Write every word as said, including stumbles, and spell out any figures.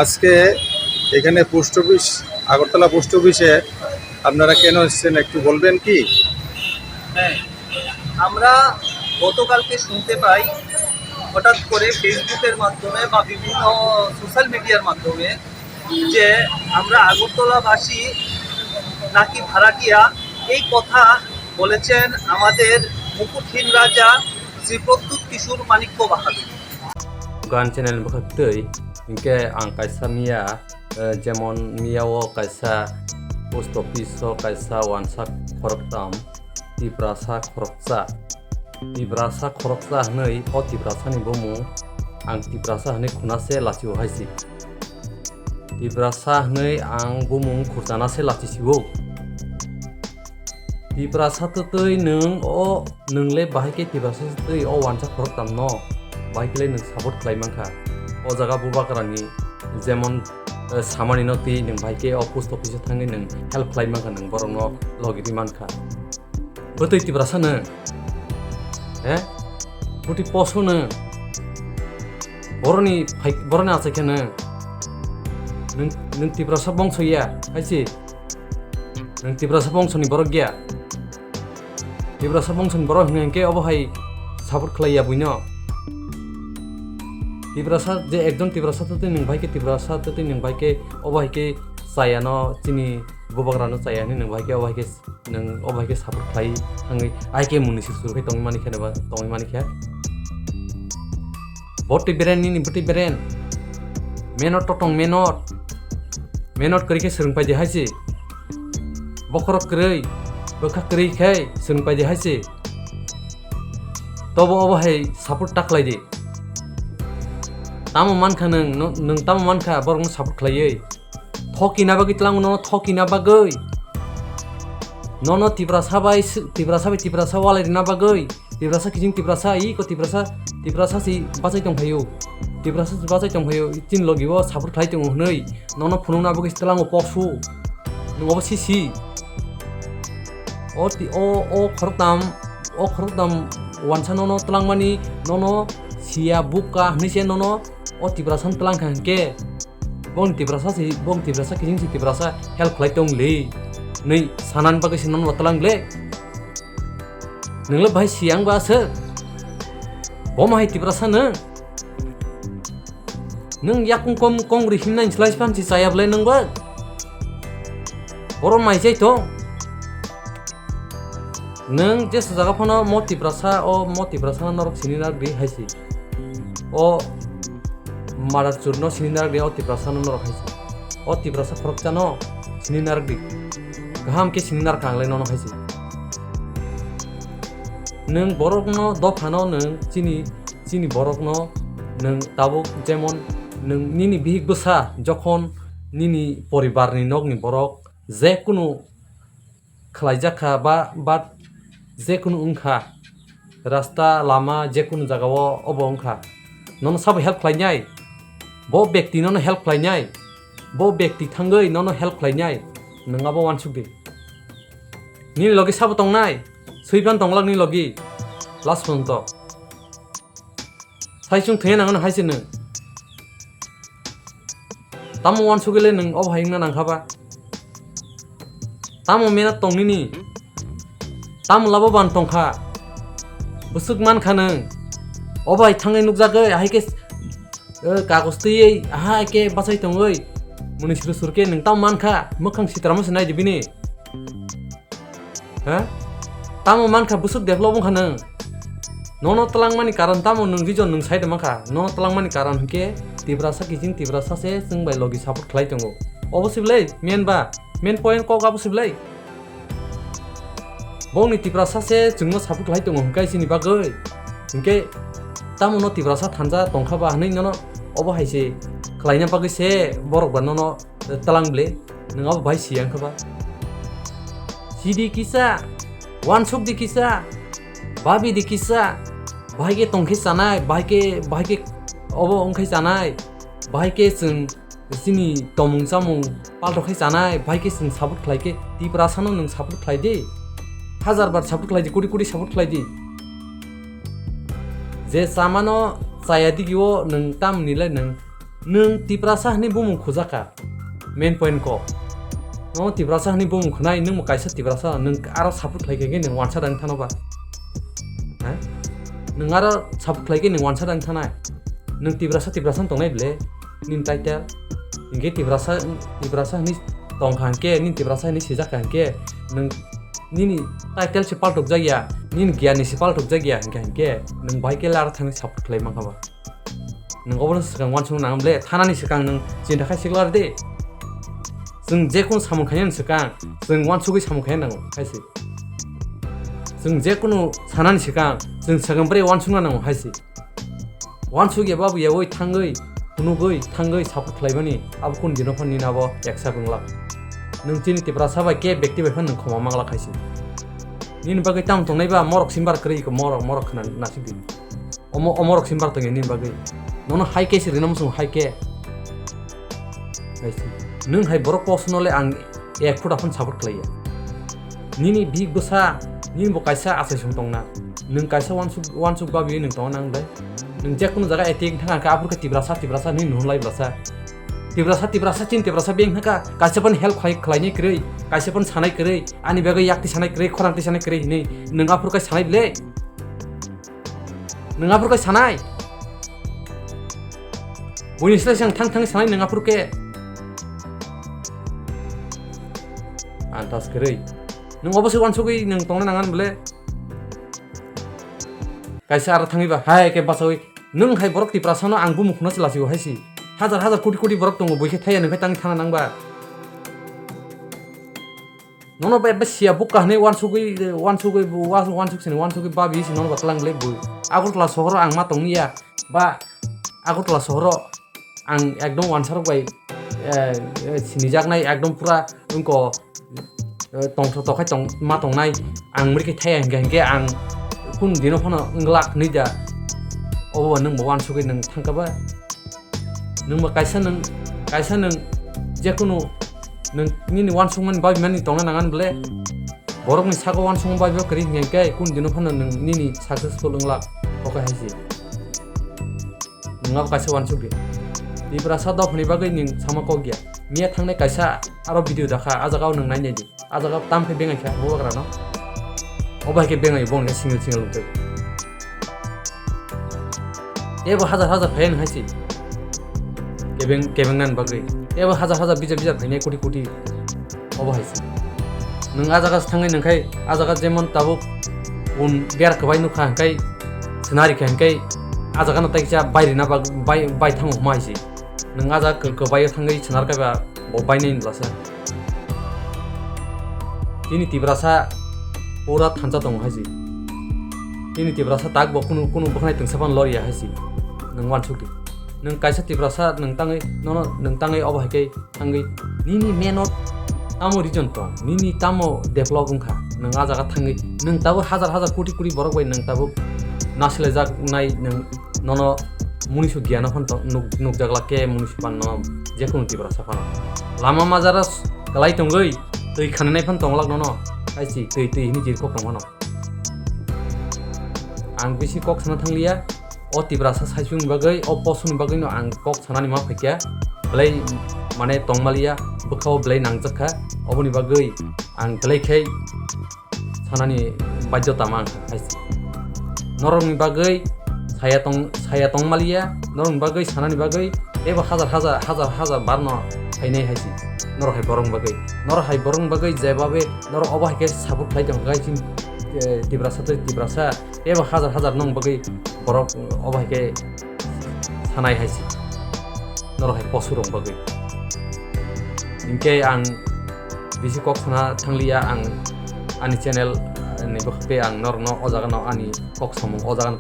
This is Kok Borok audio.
আজকে এখানে post office, Agartala পোস্ট অফিসে আপনারা কেন এসেছেন, একটু বলবেন কি? হ্যাঁ, আমরা গতকালকে শুনতে পাই, হঠাৎ করে ফেসবুকের মাধ্যমে বা বিভিন্ন সোশ্যাল মিডিয়ার মাধ্যমে, যে আমরা আগরতলাবাসী নাকি ভাড়াটিয়া, এই কথা বলেছেন আমাদের মুকুটহীন রাজা শ্রী প্রদ্যুৎ কিশোর মাণিক্য বাহাদুর। Gan channel bwkha twi, hinkhe ang kaisa miya, eh, jemon miya o kaisa post office o kaisa wansa khoroktam, Tiprasa khoroksa. Tiprasa khoroksa hwnwi o Tiprasani bumung ang Tiprasa hwnwi khuna se lachio hai se. Tiprasa hwnwi ang bumung khurchana se lachi sio. Tiprasa twtwi nwng o, nwng le bahai khe Tiprasa twtwi o wansa khoroktam no bahai khe le nwng support khlai mankha. O jaga bubagrani jemon, eh, samani no twi nwng bahai khe o post office o thangwi nwng help khlai mankha, nwng borok no logi di mankha. Bwtwi Tiprasa nwng? He? Bwtwi poso nwng? Boroni phai-, boroni achai khe nwng? Nwng, nwng Tiprasa bongso ya, hai se? Nwng Tiprasa bongsoni borok ya? Tiprasa bongsoni borok hwnka hinkhe obo hai support khlai ya buino? Tiprasa je ekjon Tiprasa twtwi nwng bahai khe, Tiprasa twtwi nwng bahai khe obo hai khe chaya no, chini bubagra no chaya hwnwi nwng bahai khe obo hai khe Nwng o bai khe support khlai thangwi, ai khe muni sir sir khe tongwi mani khe, neba tongwi mani khe. Boti beren nini, boti beren. Menot totong menot. Menot kwrwi khe swrwng pai di hai se. Bokhorok kwrwi, bwkha kwrwi khe swrwng pai di hai se. Tobo obo hai support ta khlai di. Tamo mankha nwng, no-, nwng tamo mankha borokno support khlaiwi. Thokina bagwi tlango nono thokina bagwi. Nono Tiprasa bai si-, Tiprasa bai Tiprasa walai rina bagwi. Tiprasa kiching Tiprasa, iko Tiprasa, Tiprasa si bachai tongphaio. Tiprasa si bachai tongphaio, chini logi o support khlai tongo hwnwi. Nono phunukna bagwi tlango posu. Nwng obo sisi. O ti-, o, o khoroktam, o khoroktam wansa nono tlangmani nono siya bukha hwnwi se nono o Tiprasa no tlang kha hinkhe. Bong Tiprasa si, bong Tiprasa kiching si Tiprasa help khlai tong le. Nei sanan bagwi si nono tlang le. Nwngle bai siyang ba se. Bo ma hai Tiprasa nwng. Nwng yakung kom kong ri himnai slai span si chaya bwlai nwng ba. Oro mai chai tong. Nwng jesa jaga phano mo Tiprasa, o mo Tiprasa no norok sini narwk di hai si. O Mother churno sini narwk di, o Tiprasa no norok hai si. O Tiprasa khoroksa no sini narwk di. Kaham khe sini narwk ang le nono hai si. Nwng borok no dopha no nwng chini, chini borok no nwng tabuk jemon nwng nini bihik bwsa jokhon nini poribar ni nok ni borok je kunu khlaijak kha ba, ba je kunu wng kha, rasta, lama, je kunu jaga o obo wng kha, nono sabo help khlai nai? Bo bekti nono help khlai nai? Bo bekti thangwi nono help khlai nai? Nwng abo uansuk di. Nini logi sabo tong nai? Swi phan tong glak nini logi last porjonto. Saichung thwngya nangno hai se nwng. Tamo uansugwi le nwng obo hai wngna nang kha ba? Tamo mehnat tong nini? Tamo labo ban tong kha? Bwswk man kha nwng? Obo hai thangwi nukjagwi hai khe, eh, kagoj twiwi aha hai khe bachai tongwi muni suru suru khe nwng tamo man kha? Mwkhang sitramo se nai di bini. Ha? Tamo mankha bwswk develop wngkha nwng? Nono twlangmani karon tamo nwng reason nwng sai de mankha? Nono twlangmani karon hinkhe Tiprasa kiching Tiprasa se chwng bai logi support khlai tongo. Obo se belai main ba, main point kok abo se belai. Bongni Tiprasa se chwngno support khlai tongo hwnkhe chini bagwi. Hinkhe tamo no Tiprasa thanja tongkha ba hwnwi nono obo hai se khlaina bagwi se borok ba nono Twlang ble, nwng abo bai si yang kha ba? Sidi kisa, uansuk di kisa, babi di kisa, bahai khe tong khe chanai, bahai khe, bahai khe obo wng khe chanai, bahai khe chwng chini tomung chamung paltok khe chanai, bahai khe chwng support khlai khe, Tiprasa no nwng support khlai di, hajar bar support khlai di, koti koti support khlai di. Je chamano chaya digi o nwng tamni le nwng Nwng Tiprasa hwnwi bumung khujaka. Main point kok. Nwng Tiprasa hwnwi bumung khwnai, nwng bo kaisa Tiprasa, nwng aro support khlai khe nwng wansa dang thano ba? Ha? Nwng aro support khlai khe nwng wansa dang thanai? Nwng Tiprasa, Tiprasa wng tongnai ble? Nini title? Hinkhe Tiprasa, Tiprasa hwnwi tongkha hinkhe, nini Tiprasa hwnwi sijakha hinkhe, nwng nini title se paltokjak ya, nini giyan ni se paltokjak ya hinkhe, hinkhe nwng bai khe aro thangwi support khlai mankha ba? Nwng obono swkang wansukna nang ble, thanani swkang nwng chinta khai sikla rw di. Chwng je kunu samung khainani swkang, chwng wansugwi samung khaina nango, hai se. Chwng je kunu sanani swkang, chwng swkang bre wansukna nango, hai se. Wansuk ya babu ya oi thangwi, phunugwi, thangwi support khlaimani, abo kun dino phan nini abo eksa bwngla. Nwng chini Tiprasa bai khe bekti bai phan nwng khoma mangla khai se. Nini bagwi tamo tongnai ba morok simbar kwrwi, morok, morok khna nasik di. Omo, omorok simbar tongya nini bagwi. Nono hai khe se rina muchung hai khe. Hai se. Nwng hai borok post no le ang ek phuta phano support khlaiya. Nini big bwsa, nini bo kaisa achai song tongna. Nwng kaisa wansuk, wansuk babi nwng tongna nang dai. Nwng je kunu jaga attack thang kha aphuru khe Tiprasa, Tiprasa nini nuhun lai blasa. Tiprasa, Tiprasa chin Tiprasa beng thang kha kaisa phano help khlai, khlainai kwrwi, kaisa phano sanai kwrwi, ani bagwi yak tisanai kwrwi, khorang tisanai kwrwi hinwi nwng aphuru khe sanai ble. Nwng aphuru khe sanai? Buini slai se ang thang thang sanai nwng aphuru khe. Antas kwrwi. Nwng obo se wansugwi nwng tongna nangan bole. Kaisa aro thangwi ba hai khe bachawi. Nwng hai borok Tiprasa no ang bumung khuna se lachio hai se. Hajar hajar koti koti borok tongo bui khe thaiya nwng khe tangwi thana nang ba. Nono ba eba siya bukha hinwi wansugwi, wansugwi, wa-, wansuk sini wansugwi babi se nono ba tlang le bui. Agartala sohoro ang ma tongya ba Agartala sohoro ang ekdom wansarok bai, eh, eh, sinijaknai ekdom pura wngko, eh, tongthok tokhai tong, ma tongnai ang mrikhe thaya hinkhe, hinkhe ang kun dino phano wngla hinwi da. Obo ba nwng bo wansugwi nwng thangkha ba? Nwng ba kaisa nwng, kaisa nwng jekunu nwng nini wansukmani babimani tongna nangan bole? Borokni sago wansukma babibo kwrwi hinkhe kun dino phano nwng nini successful wngla, oke hai se. Nwng abo kaisa wansuk di. Tiprasa dophani bagwi nwng sama kok ya. Miya thangnai kaisa aro video dakha, ah jagao nwng nai nai di. Ah jaga tam khe bengai kha bubagra no. Obo hai khe bengai bo hwnkhe single single wngtwi. Tebo hajar hajar phai nang hai se. Kebeng, kebeng nani bagwi. Tebo hajar hajar bijar bijar phainai koti koti. Obo hai se. Nwng ah jaga se thangwi nwng khai ah jaga jemon tabuk un ber kwbai nukha hwnkhe swnari kha hwnkhe ah jaga no tai kisa bai rina bag-, bai, bai thango hwnma hai se. Nwng ah jaga kw-, kwbaio thangwi swnarkha ba bo bainai ni bwlasa. Chini Tiprasa pura thansa tongo hai se. Chini Tiprasa tak bo kunu, kunu bwkhanai twngsa phano loriya hai se. Nwng wansuk di. Nwng kaisa Tiprasa nwng tangwi, nono nwng tangwi obo hai khe thangwi nini menot tamo reason tong, nini tamo develop wngkha, nwng ah jaga thangwi nwng tabuk hajar hajar koti koti borok bai nwng tabuk nasilaijaknai nwng nono munisu giano phano tong, nuk-, nukjaglak khe munisu phano no jekunu Tiprasa phano. Lama majara s-, kwlai tongwi twi khananai phano tonglak nono, hai se twi twi hinwi jirkok tong phano. Ang bisi kok sana thangliya, o Tiprasa saisungni bagwi, o posongni bagwino ang kok sanani ma phaikha, belai mane tongmaliya, bwkhao belai nangjakha, oboni bagwi ang belai khai sanani baidhota ma wngkha hai se. Norokni bagwi saya tong, saya tongmaliya, norokni bagwi sanani bagwi teibo hajar hajar, hajar hajar barno phainai hai se. Norok hai borokni bagwi, norok hai borokni bagwi jebabe norok obo hai khe support khlai tongkha hai chini, eh, Tiprasa tei Tiprasa. Teibo hajar hajar nong bagwi borok obo hai khe sanai hai se. Norok hai posurok bagwi. Hinkhe ang bisi kok sana thangliya, ang ani channel, eh, ni bwkhak tei ang norokno o jagano ani kok samung o jagano